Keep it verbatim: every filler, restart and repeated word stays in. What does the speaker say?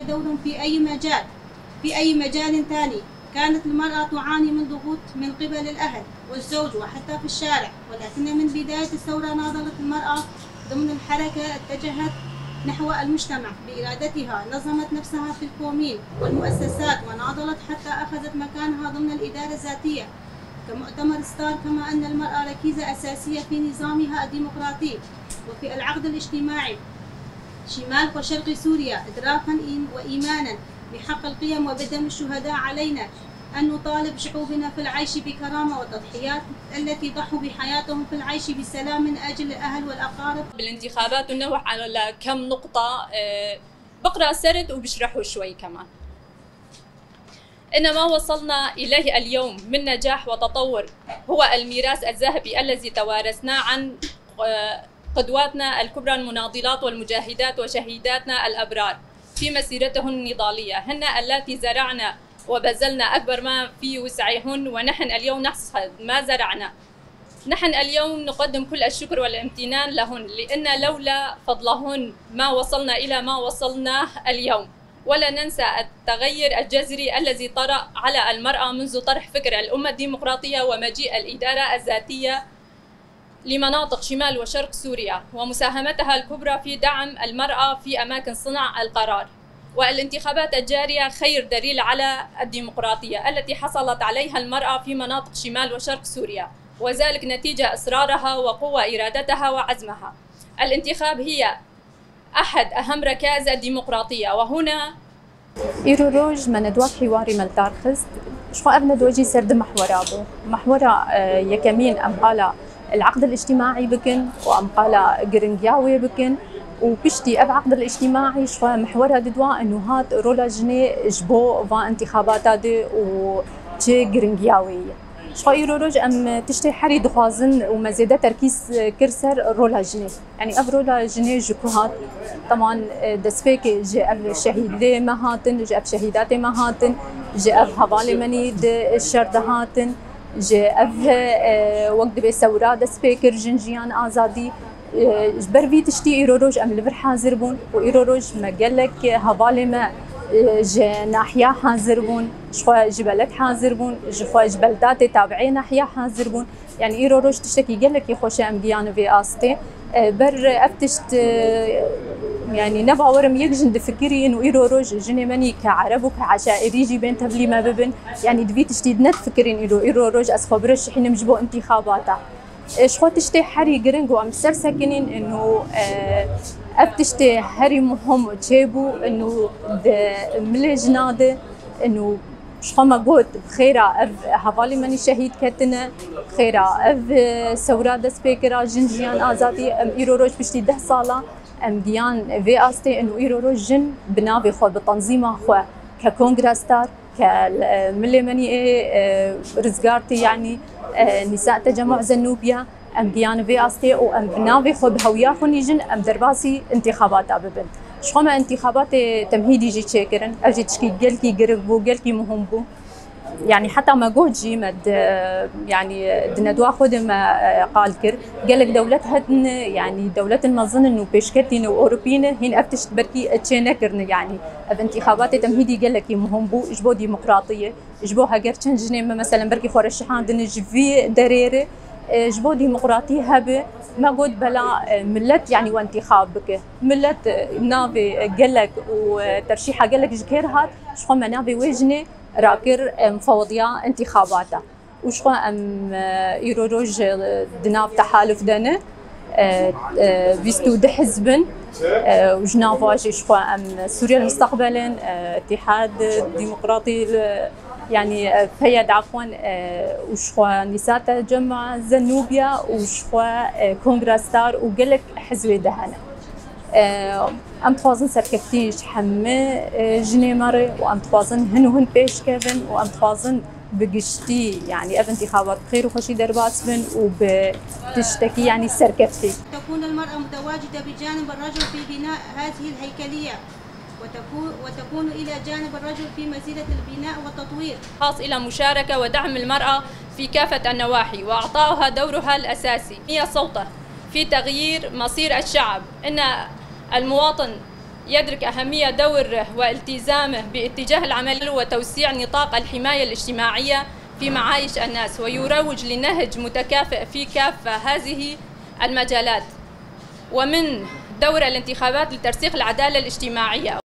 دور في أي مجال، في أي مجال ثاني. كانت المرأة تعاني من ضغوط من قبل الأهل والزوج وحتى في الشارع، ولكن من بداية الثورة ناضلت المرأة ضمن الحركة، اتجهت نحو المجتمع بإرادتها، نظمت نفسها في الكومين والمؤسسات، وناضلت حتى أخذت مكانها ضمن الإدارة الذاتية كمؤتمر ستار، كما أن المرأة ركيزة أساسية في نظامها الديمقراطي وفي العقد الاجتماعي شمال وشرق سوريا، إدراكا وإيمانا بحق القيم وبدم الشهداء. علينا أن نطالب شعوبنا في العيش بكرامة والتضحيات التي ضحوا بحياتهم في العيش بسلام من أجل الأهل والأقارب. بالانتخابات ونوه على كم نقطة، آه، بقرأ سرد وبشرحه شوي كمان. إن ما وصلنا إليه اليوم من نجاح وتطور هو الميراث الذهبي الذي توارثناه عن، آه، قدواتنا الكبرى المناضلات والمجاهدات وشهيداتنا الأبرار في مسيرتهن النضالية، هن اللاتي زرعن وبذلن أكبر ما في وسعهن، ونحن اليوم نحصد ما زرعنا. نحن اليوم نقدم كل الشكر والامتنان لهن، لأن لولا فضلهن ما وصلنا إلى ما وصلناه اليوم. ولا ننسى التغير الجذري الذي طرأ على المرأة منذ طرح فكر الأمة الديمقراطية ومجيء الإدارة الذاتية لمناطق شمال وشرق سوريا، ومساهمتها الكبرى في دعم المرأة في أماكن صنع القرار. والانتخابات الجارية خير دليل على الديمقراطية التي حصلت عليها المرأة في مناطق شمال وشرق سوريا، وذلك نتيجة إصرارها وقوة إرادتها وعزمها. الانتخاب هي أحد أهم ركائز الديمقراطية، وهنا Îro roj me nedwa bi hîwarî me li dar xist. Ji xwe ev nedwe jî ser du mehwera bû. Mehwera, e, yekemîn em qala el-eqd el-îctîmaî bikin û em qala giringiya wê bikin û piştî ev eqd el-îctîmaî ji xwe mehwera didwa û hat rola jinê ji bo van intixabata de û çi giringiya wê ye. Ji xwe îro roj em tiştê herî dixwazin û me zêde terkîz kir ser rola jinê. Yanî ev rola jinê ji ku hat? Teman, e, destpêkê ji ev şehîdê me hatin, ji ev şehîdatê me hatin, ji ev hevalê me nî di şer de hatin, ji ev, e, wek dibê sewra dest pê kir, jin, jiyan, azadî. E, ji ber vî tiştî îro roj em li vir hazir bûn û îro roj me gelek hevalê me, e, ji nahiya hazir bûn, ji xwe ji beled hazir bûn, ji xwe ji beldatê tabiê nahiya hazir bûn. Yanî îro roj tiştekî gelekî xweş e em giyan vê astê. E, ber ev tişt, e, yanî ne bawerim yek jin difikirîn û îro roj jinê me nî ke ereb û ke eşairî jî bên tevlî me bibin. Yanî di vî tiştî de nedifikirîn îro, îro roj ez xwe bireşihînim ji bo intîxabata. E, ji xwe tiştê herî giring û em ser sekinîn û, e, ev tiştê herî muhim çêbû û di milê jina de û Ji xwe me got, bi xêra ev hevalê me nî şehîd ketine, bi xêra ev, e, sewra dest pê kira, jin, jiyan, azadî, em îro roj piştî deh sala em giyan vê astê in û îro roj jin bi navê xwe, bi tenzîma xwe, ke kongresdar, ke, e, milê me nî ê, e, rizgar tê, yanî, e, Nîsa Tecemû Zenûbiya, Em giyan vê astê û em bi navê xwe, bi hewiya xwe nîjin, em derbasî intîxabata bibin. Ji xwe me intîxabatê temhîdî jî çêkirin. Ev jî tişkî gelkî giring bû, gelkî muhim bû. Yanî heta me got jî me di, yanî di nedwa xwe de me, e, qal kir. Gelek dewlet hedin, yanî dewletin mezin in û pêşketî ne û Ewropî ne, hîn ev tişt belkî çê nekirine. Yanî ev intîxabatê temhîdî gelekî muhim bû ji bo demokratiyê. Ji bo heger çend jinê me, meselen, belkî xwe re şihandine ji vî derê re, e, ji bo demokratî hebe, me got bela, e, millet, yanî, we intîxab bike. Millet, e, navê, e, gelek û, e, terşîha gelek ji kê re hat, ji xwe me navê wê jinê rakir, e, mufewediya intîxabata. Û ji xwe em, e, îro roj, e, di nav tehaluf de ne. E, e, bîst û du hizb in, e, û ji nav wan jî ji xwe em Sûriye li Misteqbel in, e, Îtîhad Demokratî li, yanî, e, P Y D, afwen, e, û ji xwe Nîsa Tecemû Zenûbiya û ji xwe, e, Kongresdar û gelek hizbê de hene. E, em dixwazin serkeftî ji hemî, e, jinê me re û em dixwazin hin û hin pêş kevin û em dixwazin bi giştî, yanî ev intîxabat bi xêr û xweşî derbas bin û bi tiştekî, yanî serkeftî. تكون المرأة متواجدة بجانب الرجل في بناء هذه الهيكلية، وتكون، وتكون إلى جانب الرجل في مسيرة البناء والتطوير. خاص إلى مشاركة ودعم المرأة في كافة النواحي وإعطائها دورها الأساسي. هي صوته في تغيير مصير الشعب. إن المواطن يدرك أهمية دور والتزامه باتجاه العمل وتوسيع نطاق الحماية الاجتماعية في معايش الناس، ويروج لنهج متكافئ في كافة هذه المجالات، ومن دور الانتخابات لترسيخ العدالة الاجتماعية.